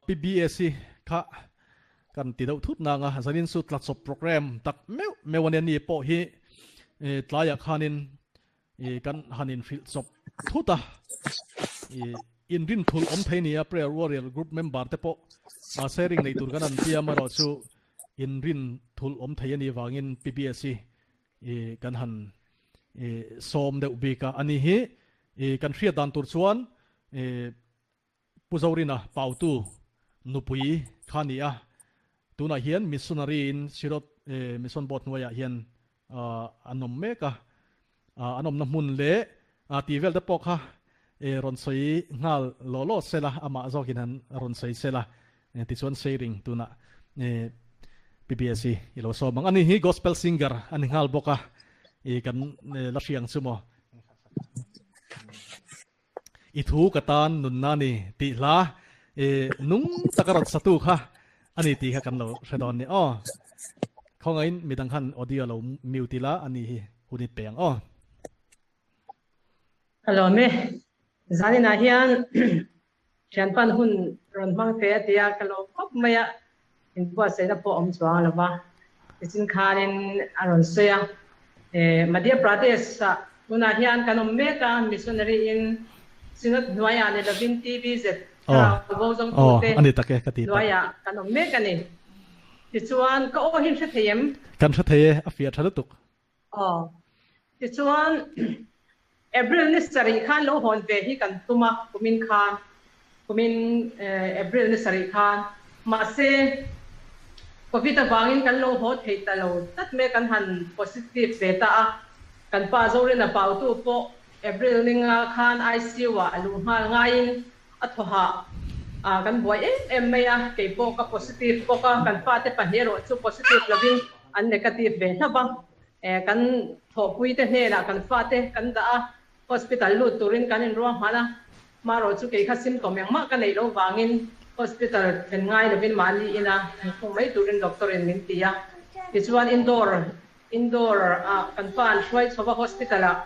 PBS kha kan ti deuh thut nanga zanin chu tlachawp program tak meuh meuh ania ni pawh hi tlaiah khanin kan han inhrilh chawp thut a inrin thul awm thei nia prayer warrior group member te pawh sharing nei tur kan an tia marawh chu inrin thul awm thei ani vangin PBS hi kan han sawm deuh bik a ani hi kan hriat dan tur chuan Pu Zorina Pautu nupui kha a ni a, tunah hian missionary in Sirot Mission Board hnuaiah hian an awm mek a, an awmna hmun leh tih vel te pawh kha rawn sawi nghal law law se la, amah zawkin han rawn sawi se la, tichuan sharing tunah PBS hi i lo sawm ang. Ani hi gospel singer a ni nghal bawk a, kan la hriang chu maw. I thu ka tan nunna ni tih hla i nung taka rawn satu kha a ni tih kha kan lo hre dawn ni aw. Khawngaihin midang khan audio lo mute ila a ni hi hun i pe ang aw. Hello me zaninah hian thianpan hun rawn hmang te a tia ka lo khawp mai a inbuatsaihna pawh awm chuang lo va tichin khanin a rawn sawi a Madhya Pradesh ah tunah hian kan awm mek a missionary in Synod hnuaiah ni lovin TBZ thlarau bo zawng tute hnuaiah kan awm mek a ni. Tichuan ka aw hi hre thei em? Kan hre thei e, a fiah tha lutuk. Aw. Tichuan, April ni sarih khan lo hawn ve hi kan tum a, kumin khan, kumin April ni sarih khan. Mahse, Covid avangin kan lo haw thei ta lo tlat mai, kan han positive ve ta a. Kan pa Zorina Pautu pawh April ni nga khan ICU ah a luh nghal ngaiin a thawhah kan buai em em mai a, kei pawh ka positive bawk a, kan fate pahnih erawh chu positive lovin an negative ve hlauh a. Kan thawhpuite hnenah kan fate kan dah a, hospital lut turin kan inruahman a, hmarawh chu kei kha symptom engmah ka neih loh vangin hospital thlen ngai lovin mahni ina inkhung mai turin doctor in min ti a. Tichuan indoor indoor ah kan pa an hruai chho a hospital ah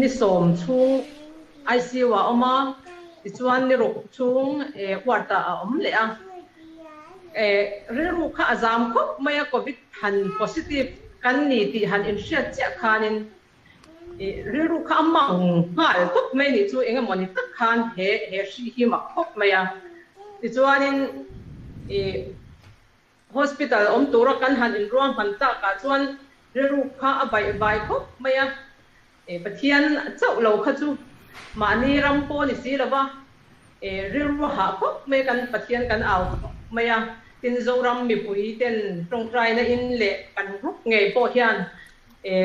ni sawm chhung ICU ah a awm a, tichuan ni ruk chhung ward ah a awm leh a. Rilru kha a zam khawp mai a, Covid han positive kan ni tih han inhriat chiah khanin rilru kha a mang nghal tawp mai nih chu eng emaw ni tak khan he he hri hi mak khawp mai a. Tichuanin Hospital awm tura kan han inruahman takah chuan rilru kha a baih vai khawp mai a, Pathian chauh lo kha chu mahni ram pawh ni si lova rilru hah khawp mai kan Pathian kan au khawp mai a, tin Zoram mipui ten tawngtaina in leh kan group ngei pawh hian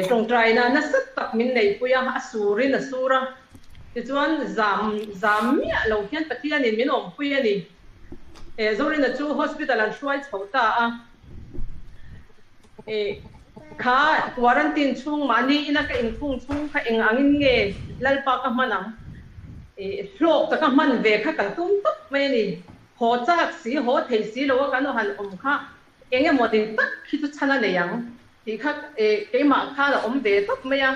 tawngtaina nasa tak min neihpui a, a surin a sur a, tichuan zam zam miah lo hian Pathianin min awmpui a ni. Zorina chu hospital an hruai chho ta a, kha quarantine chhung mahni ina ka inkhung chhung kha eng angin nge Lalpa ka hman ang, hlawk taka hman ve kha ka tum tawp mai a ni. Haw chak si, haw thei si lo a kan han awm kha eng emaw ti tak khi chu chhan a nei ang tih kha keimah khan a awm ve tawp mai a,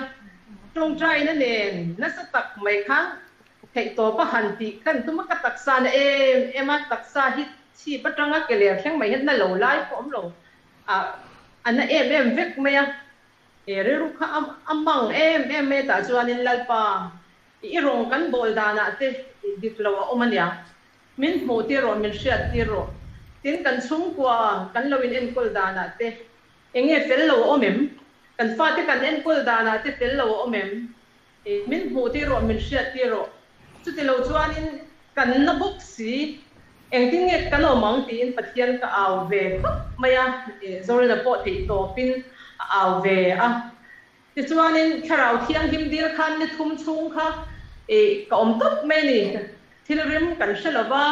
tawngtaina nen nasa tak mai khan Theihtawp a han tih kan tum a, ka taksa na em em a, taksa hi chhip atanga ke ler thleng mai hian na lo lai pawh awm lo a, a na em em vek mai a, he rilru kha a mang em em mai a tah chuanin Lalpa i rawng kan bawl danah te dik lo a awm a nia, min hmuh tir rawh, min hriat tir rawh, tin kan chhungkua kan lo in enkawl danah te eng nge fel lo a awm em, kan fate kan enkawl danah te fel lo a awm em, Min hmuh tir rawh, min hriat tir rawh. Chuti lo chuanin kan na bawk si, engtin nge kan awm ang tiin Pathian ka au ve khawp mai a, Zorina pawh theih tawpin a au ve a. Tichuanin Thlarau Thianghlim dil khan ni thum chhung kha ka awm tawp mai a ni. Thil rim kan hre lo va,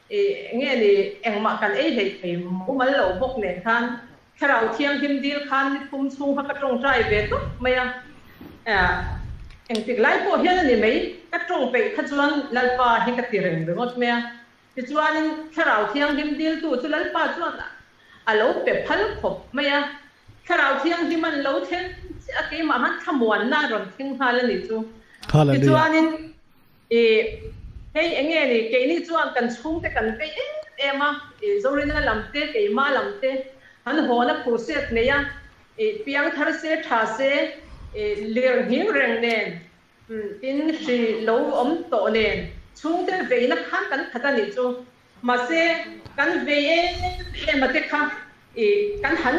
nge ni engmah kan ei hleih thei mumal lo bawk nen khan Thlarau Thianghlim dil khan ni thum chhung kha ka tawngtai ve tawp mai a, engtik lai pawh hian a ni mai, ka tawng peih kha chuan Lalpa hi ka ti reng ringawt mai a. Tichuanin Thlarau Thianghlim diltu chu Lalpa chuan a lo pe phal khawp mai a, Thlarau Thianghlim an lo thleng chiah a, keimah han thlamuanna a rawn thleng nghal a nih chu. Tichuanin i. Hei enge ni, keini chuan kan chhungte kan vei em em a, Zorina lam te, keima lam te han hawna crusade nei a, piang thar se tha se, lir nghing reng nen, tin hri lo awm tawh nen, chhungte veina khan kan khat a nih chu. Mahse, kan vei em em a te kha kan han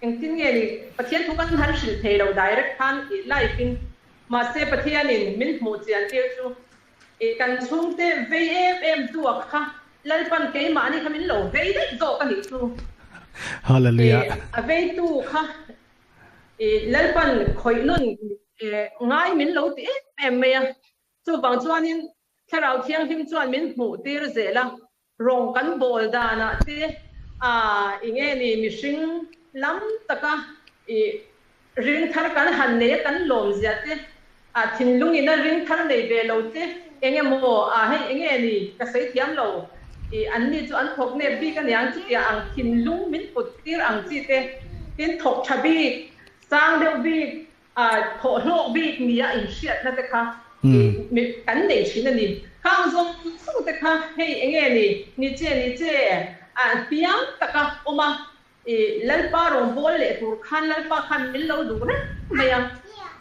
engtin nge ni, Pathian thu kan han hrilh thei lo direct khan live in, mahse Pathianin min hmuh chian tir chu kan chhungte vei em em tu a kha Lalpan keimahni kha min lo vei daih zawk a nih chu. Hallelujah. A veitu kha Lalpan khawih nun ngai min lo ti em em mai a, chuvang chuanin Thlarau Thianghlim chuan min hmuh tir zel a, rawng kan bawl danah te a eng nge ni mihring lam taka i ring thar kan han nei a kan lawm zia te, a thinlungin a ring thar nei ve lo te eng emaw a hei eng nge ni ka sawi thiam lo i an ni chu an thawk nep bik aniang chutia ang thinlung min put tir ang chi te tin thawk tha bik sang deuh bik A thawhhlawk bik nia inhriatna te kha kan nei thin a ni. Khang zawng zawng te kha hei eng nge ni, ni che ni che a hniam taka awm a, i Lalpa rawngbâwl leh tur khan Lalpa khan min lo duh reng mai a.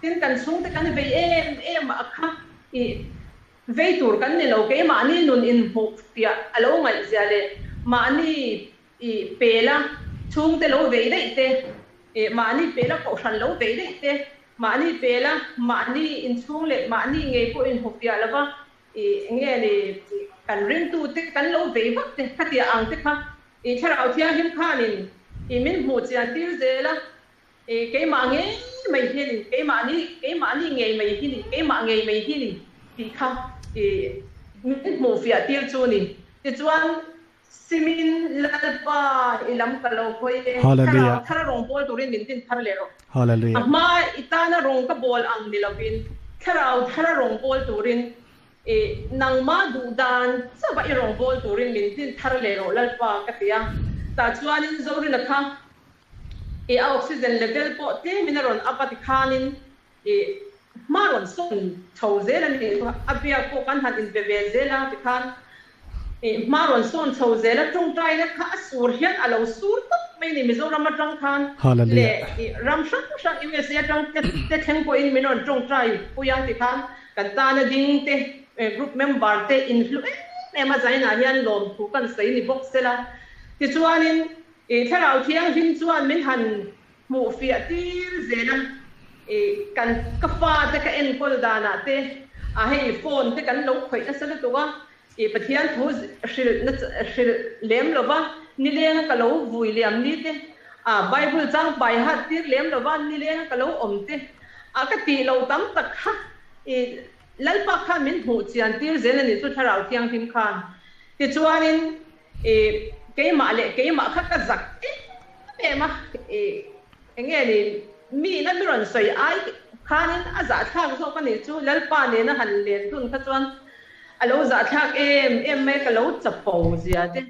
Tin, kan chhungte kan vei em em a kha i vei tur kan ni lo, keimahni nun inhmuh fiah a lo ngaihzia leh mahni I pela chhungte lo vei daih te, i mahni pela kohhran lo vei daih te, mahni pela mahni inchhung leh mahni ngei pawh inhmu fiah lova i nge ni kan ringtute kan lo vei vak te khatiah ang te kha i Thlarau Thianghlim khanin i min hmuh chian tir zel a, i keimah ngei mai hianin keimahni keimahni ngei mai hi ni keimah ngei mai hi ni tih kha i min hmuh fiah tir chu ni. Tichuan Simin Lalpa i lam ka lo hawi e. Hallelujah. Thlarau thar a rawng bawl turin min din thar leh rawh. Hallelujah. A hma i tana rawng ka bawl ang ni lovin thlarau thar a rawng bawl turin i nangmah duh dan chauh a i rawng bawl turin min din thar leh rawh Lalpa ka ti a. Tah chuanin Zorina kha i a oxygen level pawh tlemin a rawn up a tikhanin i hma rawn sawn chho zel a nih chu a biak pawh kan han inbe ve zel a tikhan i hma rawn sawn chho zel a tawngtaina kha a sur hian a lo sur tawp mai a ni Mizoram atang khan leh i ram hrang hrang USA atang te te thleng pawhin min rawn tawngtai pui a tikhan kan tana ding te group member te inhlu em em a zainah hian lawmthu kan sawi ni bawk sela tichuanin i thlarau thianghlim chuan min han Hmuh fiah tir zel a, i kan ka fa te ka enkawl danah te a hei phone te kan lo khawih nasa lutuk a, i Pathian thu hrilh na hrilh lem lova nileng a ka lo vui liam ni te, a Bible chang pai hat tir lem lova nileng a ka lo awm te a ka tih lo tam tak kha i Lalpa khan min hmuh chian tir zel a nih chu Thlarau Thianghlim khan. Tichuanin I keimah leh keimah kha ka zak em em a, i enge ni mi ina mi rawn sawi ai khanin a zahthlak zawk a nih chu Lalpa nena han len dun kha chuan a lo zahthlak em em mai ka lo chapo zia te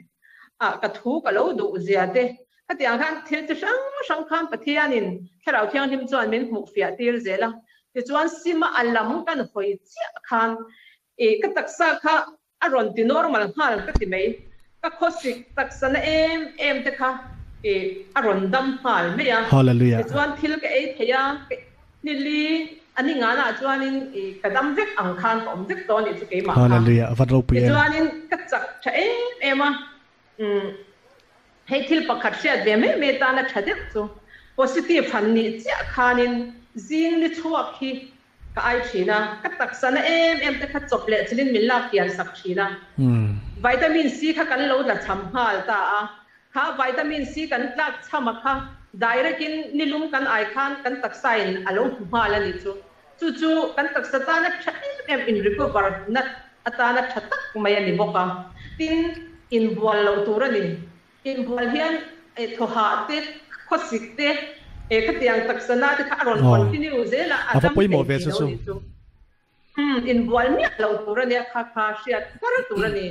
ah ka thu ka lo duh zia te khatiang khan thil chi hrang hrang khan Pathianin Thlarau Thianghlim chuan min hmuh fiah tir zel a, tichuan sima a lam kan hawi chiah khan i ka taksa kha A rawn ti normal nghal ka ti mai. Ka khawsik taksa na em em te kha i a rawn dam nghal mai a. Hallelujah. Tichuan thil ka ei thei a, ka nili a ni nganah chuanin i ka dam vek ang khan ka awm vek tawh a nih chu keimah kha. Hallelujah. A van ropui em. Tichuanin ka chak tha em em a, umm hei thil pakhat hriat ve mai mai tana tha deuh chu positive han nih chiah khanin zing ni chhuak hi Ka ai thin a, ka taksa na em em te kha chawp leh chilin min lak kian sak thin a. Vitamin C kha kan lo tla cham nghal ta a, kha vitamin C kan tlak cham a kha direct in nilum kan ai khan kan taksa in a lo hmu nghal a nih chu. Chu chu kan taksa tana tha em em in recover na atana tha tak mai a ni bawk a. Tin, inbual loh tur a ni. Inbual hian thawhah te, khawsik te, khatiang taksana te kha a rawn continue zel a, a dam thei tih lo a nih chu. Umm, inbual miah lo tur a nia, kha kha hriat kar tur a ni.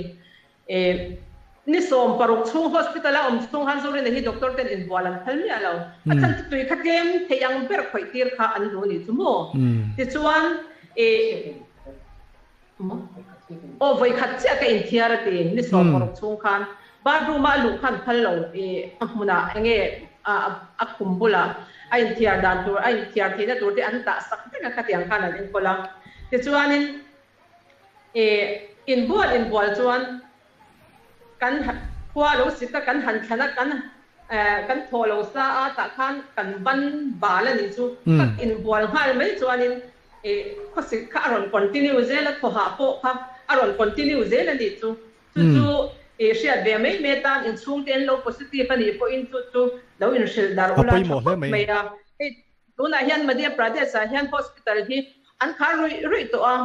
Ni 16 chhung hospital a awm chhung khan Zorina hi doctor ten inbual an phal miah lo. A chhan chu tui kha tlem thei ang ber khawih tir kha an duh a nih chu maw? Tichuan, maw? Aw vawi khat chiah ka inthiar a ti, ni 16 chhung khan bathroom-a a luh khan phal lo i a hmunah enge a khum bulah a inthiar dan tur, a inthiar theihna tur te an dah sak vek a khatiang khan an enkawl a. Tichuanin i inbual inbual chuan kan khua lo sik a, kan han thlan a, kan kan thaw lo sa a, tah khan kan ban bal a nih chu. Ka inbual nghal mai chuanin khawsik kha a rawn continue zel a, thawhah pawh kha a rawn continue zel a nih chu. Chu chu hriat ve mai mai atan inchhungte an lo positive a nih pawhin chu chu lo inhrilh darh ula tha khawp mai a. Hei tunah hian Madhya Pradesh-ah hian hospital hi an khar ruih ruih tawh a.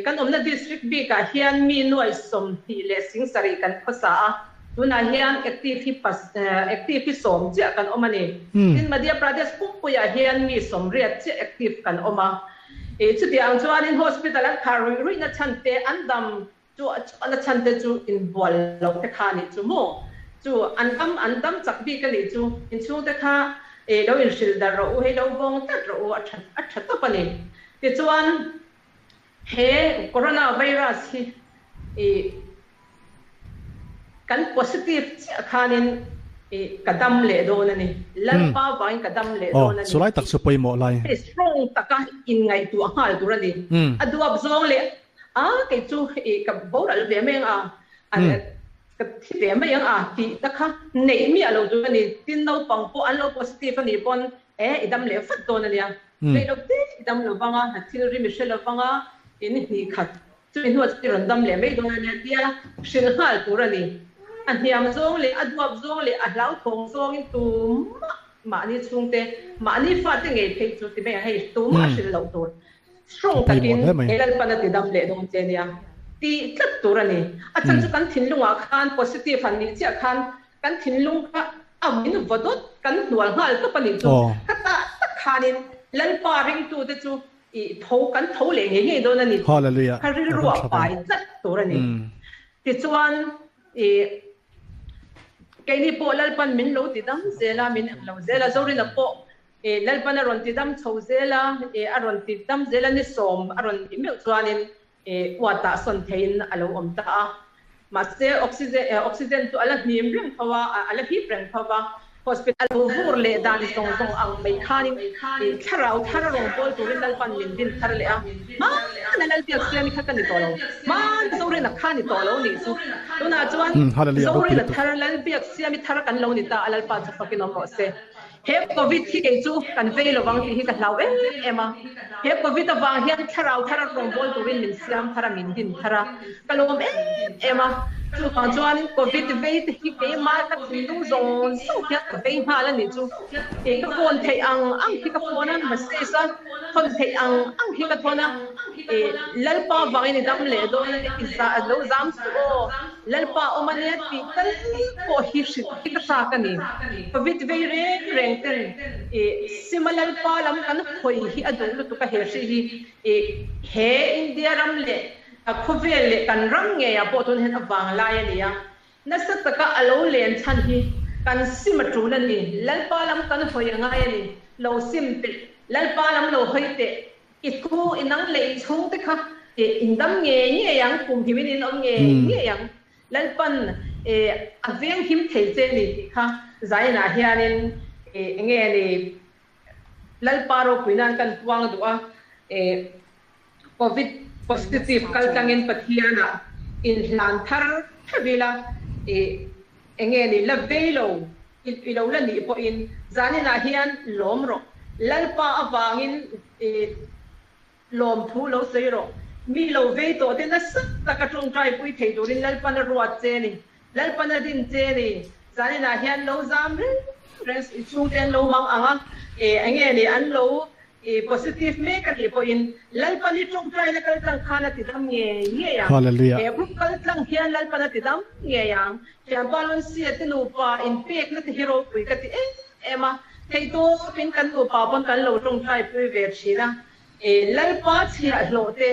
Kan awmna district bikah hian mi nuai 27 kan khawsa a, tunah hian active hi active hi sawm chiah kan awm a ni. Tin, Madhya Pradesh pumpuiah hian mi 80 chiah active kan awm a. Chutiang ang chuanin hospital an khar ruih ruihna chhan te, an dam chu a chhan te chu inbual loh te kha a nih chu maw? Chu an dam an dam chak bik a nih chu. Inchhung te kha lo inhrilh darh rawh u, hei lo vawng tlat rawh u, a tha a tha tawp a ni. Tichuan, He corona virus hi i kan positive chiah khanin i ka dam leh dawn a ni. Lalpa vangin ka dam leh dawn a ni. Chulai tak chu pawimawh lai. Hei strong taka inngaihtuah nghal tur a ni. A duap zawng leh a kei chu i ka boral ve mai ang a, ka thi ve mai ang a tih te kha neih miah lo tur a ni. Tin naupang pawh an lo positive a nih pawn e i dam leh vat dawn a nia. Rei lo te i dam lo vang a, hna thil rim i hre lo vang a, in hnih khat chumi hnuah chuan i rawn dam leh mai dawn a nia tia hrilh nghal tur a ni. A hniam zawng leh a duap zawng leh a hlauthawng zawngin tumah mahni chhungte, mahni fate ngei phei chu ti mai ang hei tumah hrilh loh tur. Strong takin he Lalpan a ti dam leh dawn che nia tih tlat tur a ni. A chhan chu kan thinlungah khan positive han nih chiah khan Kan thinlung kha a min vaw dawt, kan hnual nghal tawp a nih chu. Ka tah tak khanin Lalpa ringtute chu i tho, kan tho leh ngei ngei dawn a ni. Kha rilru a pai tlat tur a ni. Tichuan i keini pawh Lalpan min lo ti dam zel a, min lo zel a, Zorina pawh i Lalpan a rawn ti dam chho zel a, i a rawn ti dam zel a, ni sawm a rawn ti meuh chuanin Uatah sawn theiin a lo awm ta a. Mahse, oxygen chu a la hnim reng tho a, a la hip reng tho va. Hospital lo vur leh dan zawng zawng ang mai khanin thlarau thar rawn pawl turin Lalpan min din thar leh a. Hmana Lalbiaksiami kha ka ni tawh lo. Hmana Zorina kha ni tawh lo nih chu. Tunah chuan Zorina thar, Lalbiaksiami thar kan lo ni ta a, Lalpa chu fakin awm rawh se. He Covid hi kei chu kan vei lovang tih hi ka hlau em em a. He Covid avang hian thlarau thar a rawngbâwl turin min siam thar a, min din thar a, ka lawm em em a. Chuvang chuanin Covid vei te hi keimah ka thinlung zawng zawng hian ka vei nghal a nih chu. Kei ka phone theih ang ang hi ka phone a, message a thawn theih ang ang hi ka thawn a. Lalpa vangin i dam leh dawn a, i zah lo zam suh aw. Lalpa awm a nia tih tal pawh hi hrilh hi ka chak a ni. Covid vei reng reng ten i sima Lalpa lam kan hawi hi a duh lutuk a he hri hi i he India ram leh khawvel leh kan ram ngeiah pawh tun hian a vang lai a ni a. Nasa taka a lo len chhan hi kan sim a tul a ni. Lalpa lam kan hawi a ngai a ni. Lo sim teh. Lalpa lam lo hawi teh. I thu i nang leh i chhungte kha in dam ngei ngei ang, kum himin in awm ngei ngei ang. Lalpan a veng him thei che ni tih kha Zainah hianin enge ni Lalpa ropui nan kan puang duh a, Covid positive kal tlangin Pathianah inhlan thar thar ila enge ni la vei lo I lo la nih pawhin zaninah hian lawm rawh. Lalpa avangin i lawmthu lo sawi rawh. Mi lo vei tawh te nasa taka tawngtai pui thei turin Lalpan a ruat che a ni. Lalpan a din che a ni. Zaninah hian lo zam reng reng i chhungte an lo mang ang a, enge ni an lo I positive mek a nih pawhin Lalpan hi tawngtaina kal tlang khan a ti dam ngei ngei ang. Hallelujah. He group kal tlang hian Lalpan a ti dam ngei ang. Thianpa Lonsia te nupa inpekna te hi ropui ka ti em em a. Theihtawpin kan nupa pawn kan lo tawngtai pui ve thin a. I Lalpa chhiahhlawh te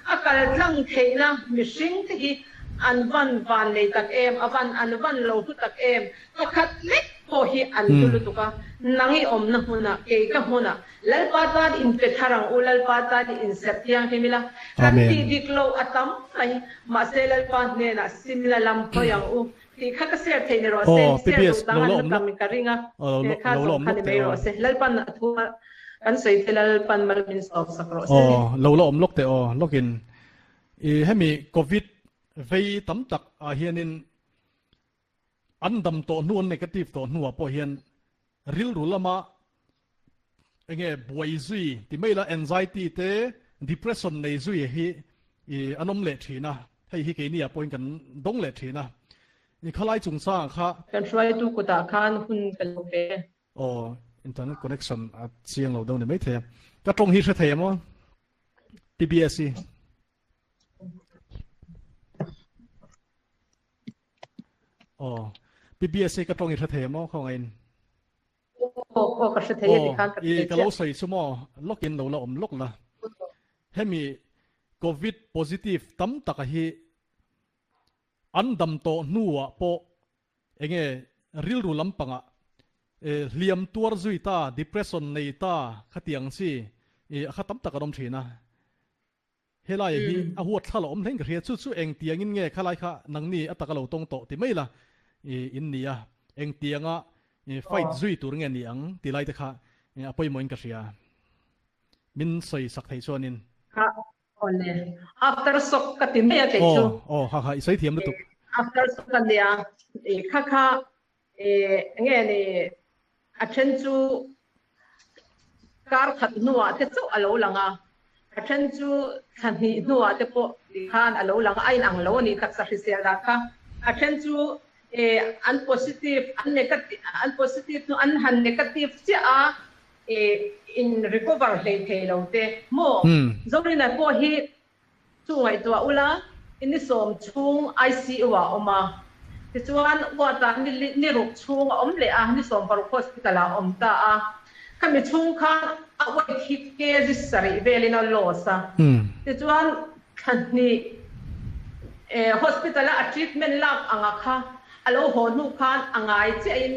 a kal tlang theihna mihring te hi an van van nei tak em, a van an van lo hlu tak em. Pakhat lek. pawh hi an hlu lutuk a, nang i awmna hmunah, kei ka hmunah, Lalpa tan inpe thar ang u, Lalpa tan i inserh thianghlim ila, kan tih dik loh a tam mai, mahse Lalpa hnenah sim la lam hawi ang u tih kha ka share theih ni rawh se, share duh dang an la tam ka ring a, he kha zawng kha ni mai rawh se, Lalpan a thu a kan sawi te Lalpan mal min sawm sak rawh se. Aw, lo la awm lawk teh aw, lawkin i hemi Covid vei tam tak ah hianin An dam tawh hnu, an negative tawh hnuah pawh hian rilru lama enge buai zui ti mai la anxiety te depression nei zui hi i an awm leh thin a, hei hi keini ah pawhin kan dawng leh thin a, i khalai chungchangah kha. Kan hruaitu kutah khan hun ka lo pe. Aw, internet connection a chiang lo deuh ni maithei a, ka tawng hi hre thei em aw? TBS hi. Aw. PBS hi ka tawng i hre thei em aw khawngaih in? Aw, aw ka hre thei e tikhan ka hre thei chiah. Ka lo sawi chu maw lawk in lo la awm lawk la. Hemi Covid positive tam taka hi an dam tawh hnuah pawh enge rilru lampangah hliam tuar zui ta, depression nei ta khatiang chi a kha tam tak an awm thin a. Helai hi a huat thla lo awm hlein ka hria, chu chu engtiangin nge khalai kha nangni a taka lo tawng tawh ti mai la in ni a, engtianga fight zui tur nge ni ang ti lai te kha a pawimawhin ka hria. Min sawi sak thei chuanin. Kha awle, after shock ka ti mai a kei chu. Aw, aw, ha ha, i sawi thiam lutuk. After shock a nia, kha kha nge ni A then chu kar khat hnuah te chauh a lo lang a, a then chu thla hnih hnuah te pawh khan a lo lang a, a inang lo a nih taksa hrisel dan kha. A then chu an positive, an negative, an positive hnu an han negative chiah a, in recover hlei thei lo te maw? Zorina pawh hi Chu ngaihtuah ula, i ni sawm chhung ICU ah a awm a, tichuan ward ah ni ruk chhung a awm leh a, ni 16 hospital ah a awm ta a. Khami chhung khan a weight hi kg sarih velin a loss a, tichuan thla hnih hospital a a treatment lak anga kha a lo haw hnu khan a ngai chiahin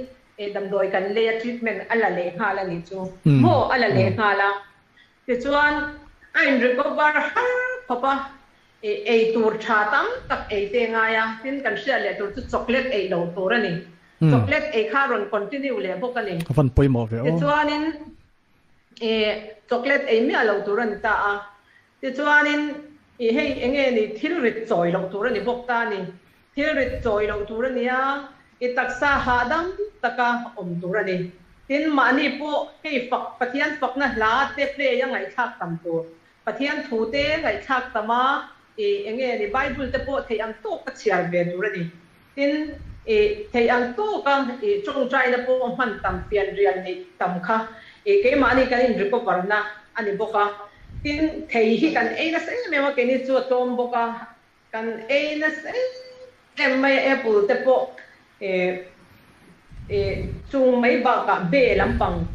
damdawi kan lei a treatment a la leh nghal a nih chu maw a la leh nghal a. Tichuan, a in recover har khawp a, ei tur tha tam tak ei te ngai a, tin kan hriat leh tur chu chocolate ei lo tur a ni. Chocolate ei kha a rawn continue leh bawk a ni. A van pawimawh ve aw. Tichuanin, chocolate ei miah lo tur a ni ta a. Tichuanin, hei enge ni thil rit chawi loh tur a ni bawk ta a ni. Thil rit chawi loh tur a nia, i taksa hahdam taka awm tur a ni. Tin, mahni pawh hei fak, Pathian fakna hla te play a ngaihthlak tam tur. Pathian thu te ngaihthlak tam a, i enge ni Bible te pawh theih ang tawk a chhiar ve tur a ni. Tin, i theih ang tawk a i tawngtaina pawh hman tam, fianrial neih tam kha i keimahni kan in recover na a ni bawk a. Tin, thei hi kan ei nasa em em a, keini chu a tlawm bawk a, Kan ei nasa em em mai a, apple te pawh chung mai bakah be lampang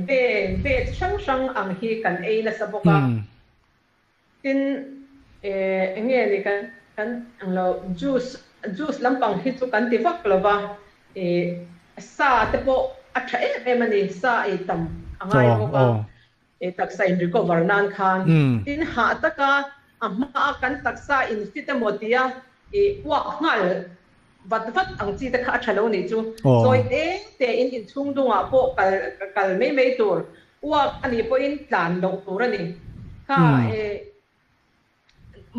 be be chi hrang hrang ang hi kan ei nasa bawk a. Tin eng nge ni kan kan ang lo juice juice lampang hi chu kan ti vak lo va, sa te pawh a tha em em a ni, sa ei tam a ngai bawk a. Taksa in recover nan khan tin hah taka a hmaa kan taksa in fit emaw tia i uak nghal vat vat ang chi te kha a tha lo nih chu. Chawi te te in inchhung dungah pawh kal kal mai mai tur uak a nih pawhin tlan loh tur a ni. Kha i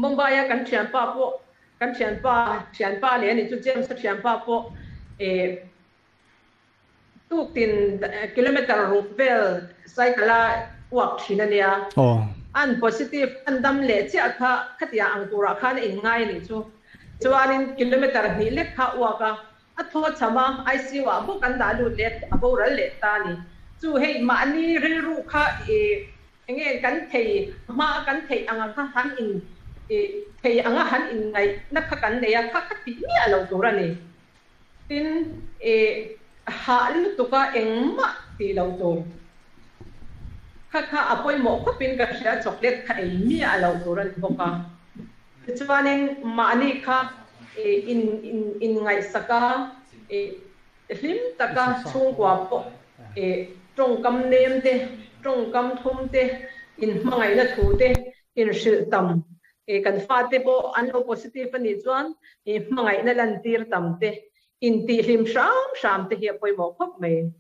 Mumbai a kan thianpa pawh kan thianpa thianpa leh a nih chu James a thianpa pawh i Tuktin kilometer ruk vel cycle a uak thin a nia. An positive an dam leh chiah kha khatiang ang turah khan a inngai a nih chu. Chuanin kilometer hnih lek kha a uak a, a thaw cham a, ICU ah bawk an dah lut leh a boral leh ta a ni. Chu hei mahni rilru kha i enge kan thei hma a kan theih anga kha han in i thei anga han inngaihna kha kan nei a, kha kha tih miah lo tur a ni. Tin, i hah lutuk a engmah tih loh tur. Kha kha a pawimawh khawpin ka hria, chocolate kha ei miah loh tur a ni bawk a. Tichuanin mahni kha in in inngaihsak a, i. Hlim taka chhungkua pawh tawngkam nem te, tawngkam thum te, inhmangaihna thu te inhrilh tam, kan fate pawh an lo positive a nih chuan hmangaihna lantir tam te, intihhlim hram hram te hi a pawimawh khawp mai.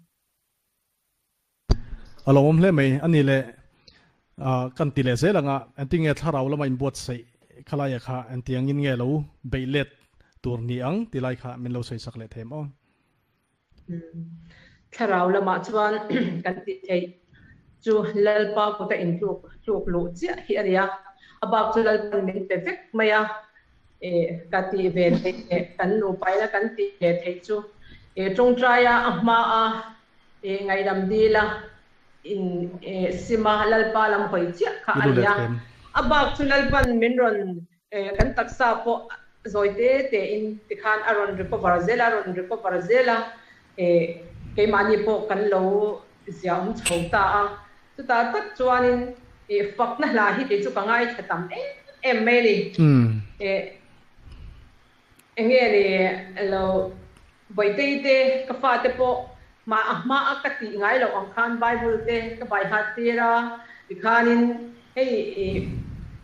A lo awm hle mai a ni le, kan ti leh zel ang a, engtinge thlarau lama inbuatsaih khalaia kha engtiangin nge lo beih let tur ni ang ti lai kha min lo sawi sak leh them aw. Thlarau lamah chuan kan ti theih chu Lalpa kuta intluk tluk luh chiah hi a ni a, a bak chu Lalpan min pe vek mai a, ka tih ve theih leh kan nupaina kan tih ve theih chu tawngtaia a hmaa Ngaihdam dil a in sim a, Lalpa lam hawi chiah kha a ni a. A bak chu Lalpan min rawn kan taksa pawh zawi te te in tikhan a rawn recover zel a, a rawn recover zel a, keimahni pawh kan lo zia awm chho ta a. Chutah tak chuanin fakna hla hi kei chu ka ngaithla tam em em mai a ni. Enge ni lo Bawihtei te ka fate pawh hma a hma a ka tih ngai loh ang khan Bible te ka bai hat tir a, tikhanin hei i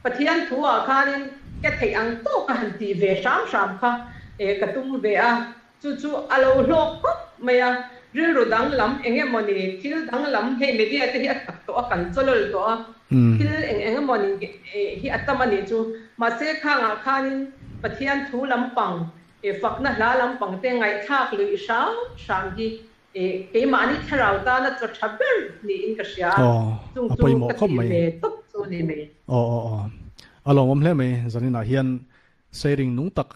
Pathian thu ah khanin ka theih ang tawk a han tih ve hram hram kha ka tum ve a, chu chu a lo hlawk khawp mai a, rilru danglam eng emawni thil danglam hei media te hi a tak tawh a kan chawlawl tawh a, thil eng eng emawni hi a tam a nih chu, mahse khangah khanin Pathian thu lampang Fakna hla lampang te ngaihthlak luih hram hram hi keimahni thlarau tana chaw tha ber niin ka hria a, chung chu ka tih ve tawp chu a ni mai. Aw aw aw. A lawmawm hle mai zaninah hian sharing nung tak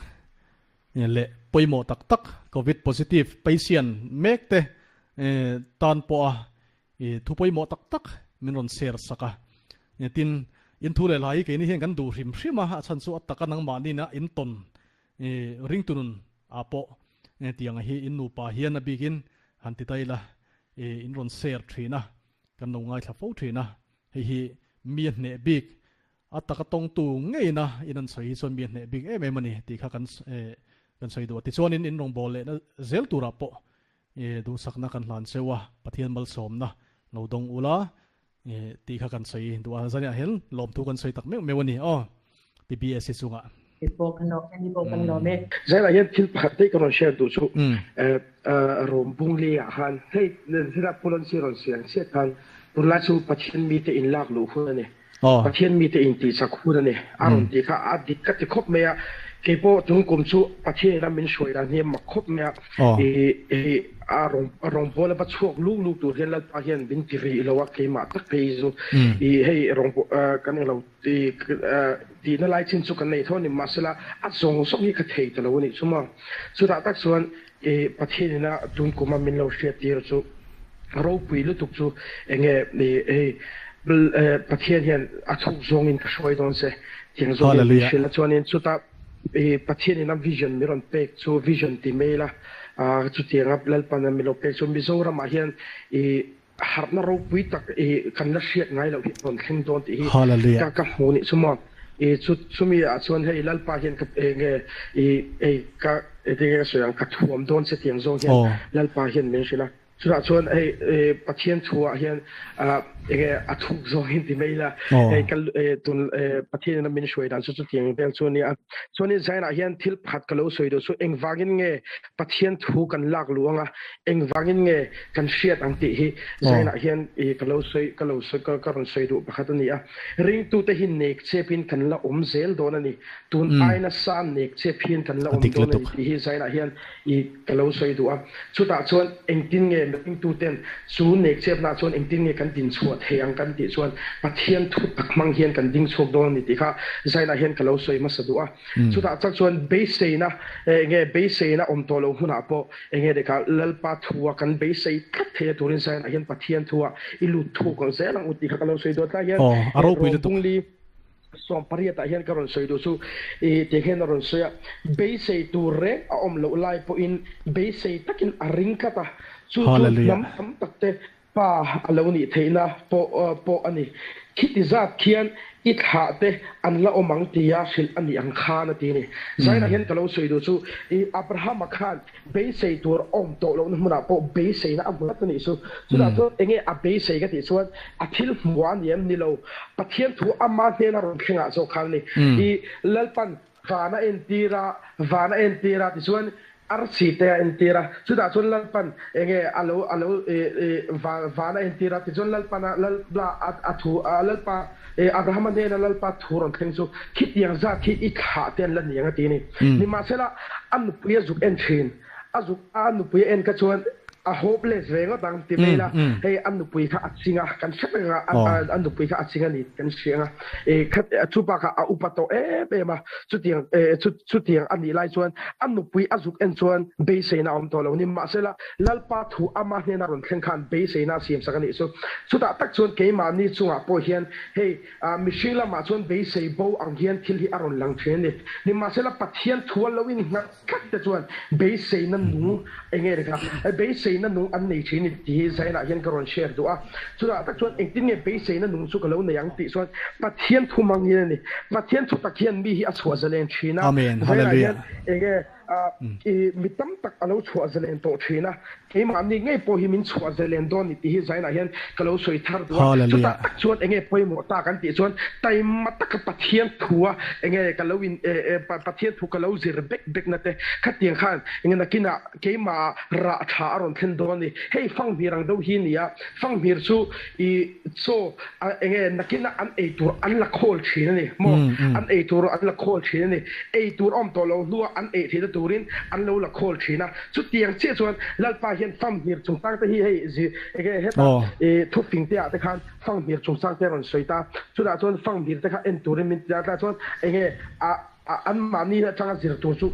leh pawimawh tak tak covid positive patient mek te tan pawha thu pawimawh tak tak min rawn share sak a. Tin, in thu leh hla hi keini hian kan duh hrim hrim a, a chhan chu a taka nangmahniina in tawn Ringtu nun ah pawh tiang hi in nupa hian a bikin han ti ta ila in rawn share thin a, kan lo ngaithla fo thin a, hei hi mi a hneh bik a taka tawngtu ngeina in an sawi hi chuan mi a hneh bik em em a ni tih kha kan kan sawi duh a. Tichuanin in rawngbâwl lehna zel turah pawh duhsakna kan hlan cheu a, Pathian malsawmna lo dawng ula Tih kha kan sawi duh a, zaniah hian lawmthu kan sawi tak meuh meuh a ni aw, PBSC chungah. Ni pawh kan lawm e, ni pawh kan lawm e. Zailah hian thil pakhat daih ka rawn share duh chu, Rom Bungli ah khan hei zira Pu Lonsi rawn sawi ang chiah khan tunlai chu Pathian mite inlak luh hun a ni. Pathian mite intihchak hun a ni. A rawn tih kha a dik ka ti khawp mai a, keipawh tun kum chu Pathian ina min hruai dan hi a mak khawp mai a, i a rawngbâwl a va chhuak luk luk tur hian Lalpa hian min ti rih lo a, keimah tak phei chu i hei rawng kan englo tihna lai chin chu kan nei tho a ni, mahsela a zawng zawng hi ka thei ta lo a nih chu maw. Chutah tak chuan i Pathian ina tun kuma min lo hriattir chu ropui lutuk chu enge hei Pathian hian a thuk zawngin ka hruai dawn che tiang zawngin min hrilh a, chuanin chuta i Pathian ina vision min rawn pek chu vision ti mai ila chutianga Lalpan min lo pek chu Mizoramah hian i Harhna ropui tak i kan la hriat ngai loh hi a rawn thleng dawn tih hi ka ka hmu nih chu maw. I chu chumi ah chuan hei Lalpa hian ka enge i hei ka enge ka sawi ang ka thuam dawn che tiang zawng hian Lalpa hian min hrilh a. Chutah chuan hei Pathian thu ah hian enge a thuk zawng in ti mai ila hei ka tun Pathian in a min hruai dan chu chutiang vel chu a nia. Chuanin Zion ah hian thil pakhat ka lo sawi duh chu engvangin nge Pathian thu kan lak luh anga Engvangin nge kan hriat ang tih hi Zainah hian i ka lo sawi ka lo sawi ka rawn sawi duh pakhat a ni a. Ringtute hi nek chepin kan la awm zel dawn a ni. Tun ai nasa nek chep hian kan la awm dawn a ni tih hi Zainah hian i ka lo sawi duh a. Chutah chuan engtin nge ringtuten chu nek chepnaah chuan engtin nge kan dinchhuah thei ang kan tih chuan Pathian thu tak hmang hian kan dingchhuak dawn a ni tih kha Zainah hian ka lo sawi hmasa duh a. Chutah chak chuan beiseina enge beiseina awm tawh loh hmunah pawh Enge deka Lalpa thua kan beisei tlat theih a turin Zion-ah hian Pathian thua i lut thuk ang zel ang u tih kha ka lo sawi duh. Tlai hian A ropui lutuk. Rawngpungli 18 ah hian ka rawn sawi duh chu i tih hian a rawn sawi a, beisei tur reng a awm loh lai pawhin beisei takin a ring tlat a, chu chu Hallelujah. hnam tam tak te. Pa a lo nih theihna pawh pawh a ni. Khiti zat khian i thlah te an la awm ang tia hrilh a nih ang khan a ti a ni. Zainah hian ka lo sawi duh chu i Abrahama khan beisei tur awm tawh lohna hmunah pawh beiseina a hmu tlat a nih chu. Chutah chuan enge a beisei ka tih chuan a thil hmu a ni em ni lo. Pathian thu ama hnena rawn thlengah zawk khan a ni. I Lalpan Van a entir a, van a entir a tichuan arsi te a entir a, chutah chuan Lalpan enge a lo a lo ih ih van van a entir a tichuan Lalpan a Lalpa a a thu a Lalpa ih Abrahama hnena Lalpa thu rawn thleng chu khitiang zat khi i thlah te an la ni ang a ti a ni. Nimahsela a nupui a zuk en thin. A zuk a nupui a en kha chuan a hopeless ve ngawt ang ti mai ila, hei a nupui kha a ching a, kan hre reng a, a nupui kha a ching a ni tih kan hria ang a, e kha chupa kha a upa tawh em em a, chutiang e chutiang a nih lai chuan a nupui a zuk en chuan beiseina a awm tawh lo ni. Mahsela Lalpa thu ama hnena rawn thleng khan beiseina a siamsak a nih chu. Chutah tak chuan keimahni chungah pawh hian hei Mihring lamah chuan beisei bo ang hian thil hi a rawn lang thin a ni. Nimahsela Pathian thu a lo innghat tlat te chuan beiseina nung eng nge kha beiseina nung an nei thin a ni tih hi Zainah hian ka rawn share duh a. Chutah tak chuan engtin nge beiseina nung chu ka lo nei ang tih chuan Pathian thu hmang hian a ni. Pathian thu tak hian mi hi a chhuah zalen thin a. Amen. Zainah hian Hallelujah. eng nge I mi tam tak a lo chhuah zalen tawh thin a, keimahni ngei pawh hi min chhuah zalen dawn ni tih hi Zainah hian ka lo sawi thar duh a. Chutah tak chuan enge pawimawh ta kan tih chuan taima taka Pathian thua enge ka lo in Pathian thu ka lo zir bek bek na te khatiang khan enge nakinah keimah rah tha a rawn thlen dawn a ni. Hei fanghmir ang deuh hi a ni a, fanghmir chu i chaw enge nakinah an ei tur an la khawl thin a ni maw? An ei tur an la khawl thin a ni. Ei tur awm tawh lo hnua an ei theihna turin an lo la khawl thin a. Chutiang chiah chuan Lalpa hian fanghmir chungchang te hi hei zi enge heta i thufing te ah te khan fanghmir chungchang te a rawn sawi ta. Chutah chuan fanghmir te kha en turin min ti a, tlaiah chuan enge a Anmahni atanga zir tur chu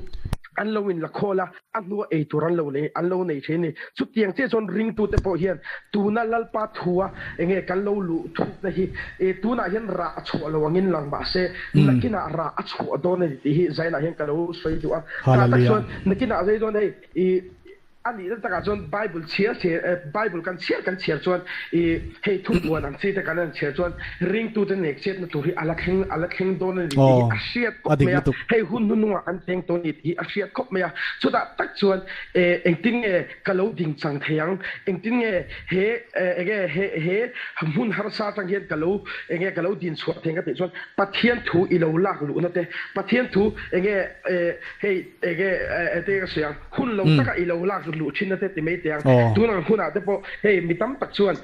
an lo in la khawl a, a hnua ei tur an lo nei an lo nei thin a ni. Chutiang chiah chuan ringtute pawh hian tuna Lalpa thua enge kan lo luh thukna hi e tunah hian rah a chhuah lo angin lang mah se nakinah rah a chhuah dawn a ni tih hi Zainah hian ka lo sawi duh a. Tah tak chuan nakinah zai dawn hei i A nihna takah chuan Bible chhiar chhiar eh Bible kan chhiar kan chhiar chuan i hei thupuan ang chi te kan han chhiar chuan ringtute nek chetna tur hi a la thleng a la thleng dawn a ni tih hi a hriat khawp mai a, hei hun hnunungah kan thleng tawh a ni tih hi a hriat khawp mai a. Chutah tak chuan eh engtin nge ka lo ding chang thei ang, engtin nge he eh enge he he hmun harsa atang hian ka lo enge ka lo din chhuah thei ang ka tih chuan Pathian thu i lo lak luhna te, Pathian thu enge eh hei Enge ete ka sawi ang, hun lo taka i lo lak luh thin na te ti mai teh ang. Tun ang hunah te pawh hei mi tam tak chuan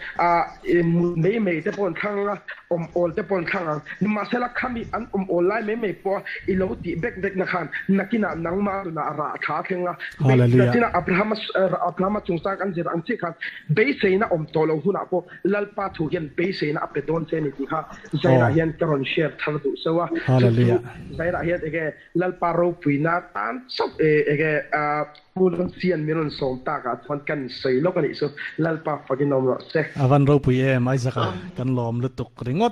mut mai mai te pawh an thlang ang a, awm awl te pawh an thlang ang. Nimahsela khami an awm awl lai mai mai pawh a i lo tih bek bek na khan nakinah nangmah nunah rah tha a thleng a. Nakinah Abrahama Abrahama chungchang kan zir ang chiah khan beiseina awm tawh lo hunah pawh Lalpa thu hian beiseina a pe dawn che a ni tih kha Zairah hian ka rawn share thar duh seuh a. Chu chu Zairah hian enge Lalpa ropuina tan chauh e enge Pu Lungchian min rawn sawm takah chuan kan sawi lawk a nih chu Lalpa fakin awm rawh se. A van ropui em Isaac-a kan lawm lutuk ringawt.